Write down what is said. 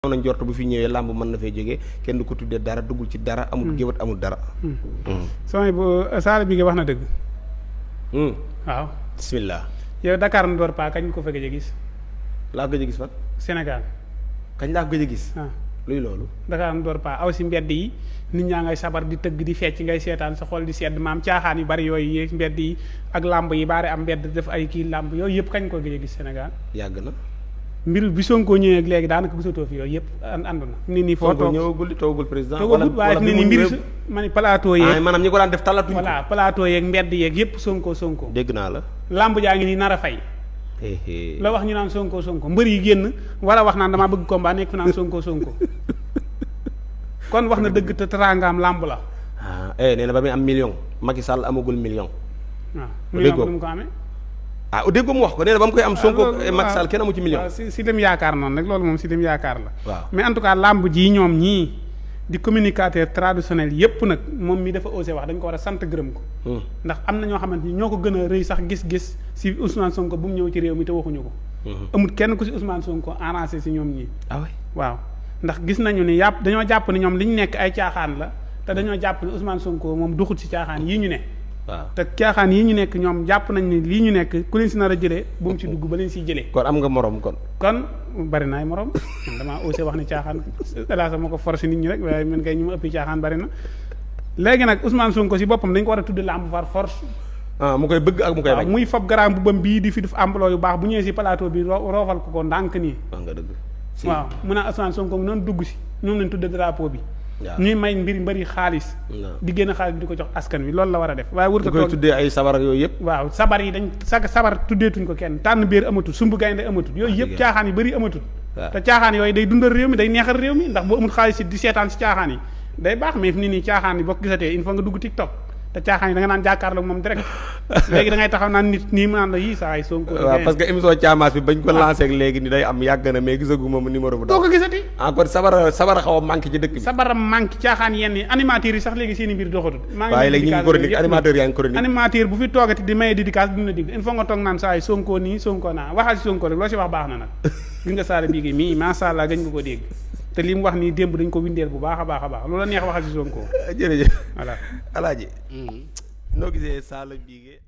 nañ njort bu fi ñëwee làmb mën na fee jógee kenn du ko tuddee dara duggul ci dara amul géwat amul dara samay bu saala bi nga wax na dëgg waaw bismillah yow Dakar na door paa kañ ko fa gëj a gis laa gëj a gis fan Sénégal kañ laa ko gëj a gis luy loolu Dakar na door paa aw si mbedd yi nit ñaa ngay sabar di tëgg di fecc ngay seetaan sa xol di sedd maam caaxaan yu bari yooyu yéeg mbedd yi ak làmb yi baare am mbedd def ay kii làmb yooyu yëpp kañ ko gëj a gis Sénégal yàgg na mbir bi Sonko ñëwee ak léegi daanaka gisatoo fi yooyu yëpp ànd na nit ñi foo toog toogul président toogul waaye fi ne ni mbir ma ni plateau yeeg maanaam ñi ko daan def talatuñ voilà plateau yeeg mbedd yeeg yëpp Sonko dégg naa la làmb jaa ngi nii nar a fay la wax ñu naan Sonko mbër yi génn war a wax naan damaa bëgg combat nekk fi naan Sonko kon wax na dëgg te teraangaam làmb la nee na ba muy am million Macky Sall amagul million waaw million bu mu ko amee dégg mu wax ko nee na ba mu koy am Sonko Macky Sall kenn amu ci million si dem yaakaar noonu rek loolu moom si dem yaakaar la waaw mais en tout cas làmb ji ñoom ñii di communicateur traditionnel yépp nag moom mi dafa osé wax dañ ko war a sant gërëm ko ndax am na ñoo xamante ni ñoo ko gën a rëy sax gis-gis si Ousmane Sonko bu mu ñëw ci réew mi te waxuñu ko amul kenn ku si Ousmane Sonko arrangé si ñoom ñii waaw ndax gis nañu ni dañoo jàpp ni ñoom li ñu nekk ay caaxaan la te dañoo jàpp ni Ousmane Sonko moom duxut si caaxaan yii ñu ne waaw te caaxaan yii ñu nekk ñoom jàpp nañ ni lii ñu nekk ku leen si nar a jëlee bu mu ci dugg ba leen siy jëlee kon am nga morom kon bari na ay morom man damaa osé wax ni caaxaan hélas moo ko forcé nit ñi rek waaye man kay ñu ma ëppi caaxaan bari na léegi nag Ousmane Sonko si boppam dañ ko war a tudde lamb par force mu koy bëgg ak mu koy bañ muy fob garaam bu bam bii di fi def emploi yu baax bu ñëwee si plateau bi roofal ko ndànk nii wax nga dëgg waaw mun a Ousmane Sonko mu noonu dugg si ñoom lañ tudde drapeau bi ñuy may mbëri xaalis di génn xaalis bi di ko jox askan wi loolu la war a def waaye wër ko koy tuddee ay sabar ak yooyu yëpp waaw sabar yi dañ sabar tuddeetuñ ko kenn tànn biir amatul sumb gaynde amatul yooyu yëpp caaxaan yi bëri amatul te caaxaan yooyu day dundal réew mi day neexal réew mi ndax boo amul xaalis si di seetaan si caaxaan yi day baax mais fi ni nii caaxaan yi boo ko gisatee il faut nga dugg TikTok te caaxaan yi da nga naan jàkkaarloog moom direct léegi da ngay taxaw naan nit nii mu naan la yii saa ay Sonko waaw parce que émission Thiamas bi bañ ko lancé ak léegi ni day am yàgg na mais gisaguma mu numéro bu doo ko gisati encore sabar xaw a manqué ci dëkk bi sabaram manqué caaxaan yenn yi animateurs yi sax léegi seen i mbir doxatul waaye léegi ñu ngi chronique animateur yaa ngi chronique animateur bu fi toogati di maye dédicace dina dig il faut nga toog naan saa ay Sonko nii Sonko naa waxal si Sonko rek loo si wax baax na nag gis nga saara bii mii masha Allah gañ nga ko dégg te li mu wax nii démb dañ ko windeel bu baax a baax loola neex waxal si Sonko jërëjëf voilà alaaji noo gisee Sala Bigué